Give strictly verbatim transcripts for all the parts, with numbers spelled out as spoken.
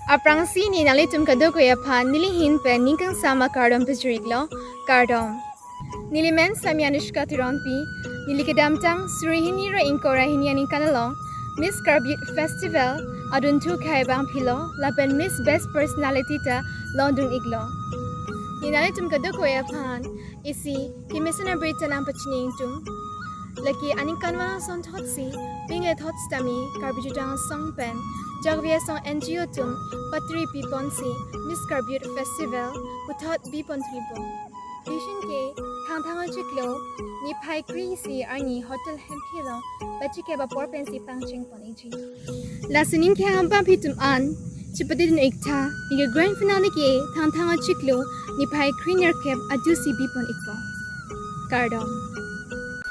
Aphrangsi ne nanglitum kadokave aphan neli ahin pen ning kangsam akardom pajir-iklo, kardom. Neli men Sami Anushka Teronpi, neli kedamtang suri hini ra ingkoi ra hini aningkan along Miss Karbi Youth Festival adunthu akhei abangphi lo, lapen Miss Best Personality ta longdun-iklo. Ne nanglitum kadokave aphan isi kemesen abirta nangpachini ingtung. Lake aningkanvang asonthotsi, pinglethot sitame Karbi Jutang Asong pen Jakve Asong N G O atum patiri piponsi Miss Karbi Youth Festival puthot biponthulipo. Vision ke Thangthang achiklo niphai kre-isi arni Hotel Hempi along pachikep apor pensi pangchengpon-ikji. Lasi ning kehang abangphi atum an chepatedun-iktha, neli ke grand finale ke Thangthang achiklo niphai krenerkep adusi bipon-ikpo. Kardom.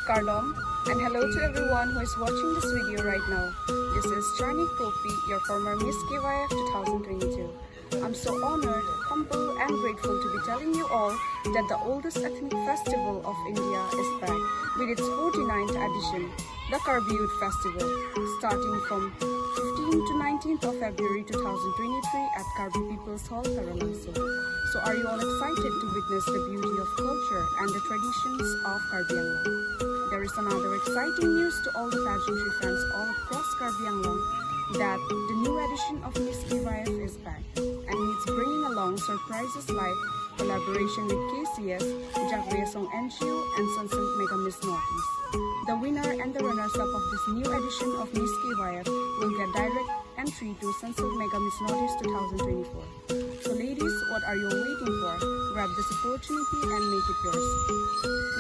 Kardom, and hello to everyone who is watching this video right now. This is Charni Kropi, your former Miss K Y F two thousand twenty-two. I'm so honored, humble, and grateful to be telling you all that the oldest ethnic festival of India is back with its forty-ninth edition, the Karbi Youth Festival, starting from fifteenth to nineteenth of February two thousand twenty-three at Karbi People's Hall, Taralangso. So are you all excited to witness the beauty of culture and the traditions of Karbi Anglong? There is another exciting news to all the pageantry fans all across Karbi Anglong, that the new edition of Miss K Y F is back and it's bringing along surprises like collaboration with K C S, Jakve Asong N G O, and Sunsilk Mega Miss Northeast. The winner and the runners-up of this new edition of Miss K Y F will get direct entry to Sunsilk Mega Miss Northeast two thousand twenty-four. So ladies, what are you waiting for? Grab this opportunity and make it yours.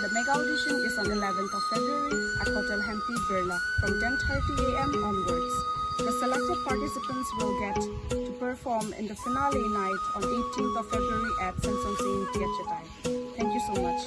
The mega audition is on eleventh of February at Hotel Hempi Birla from ten thirty a m onwards. The selected participants will get to perform in the finale night on eighteenth of February at Sansong Singh Theatre. Thank you so much.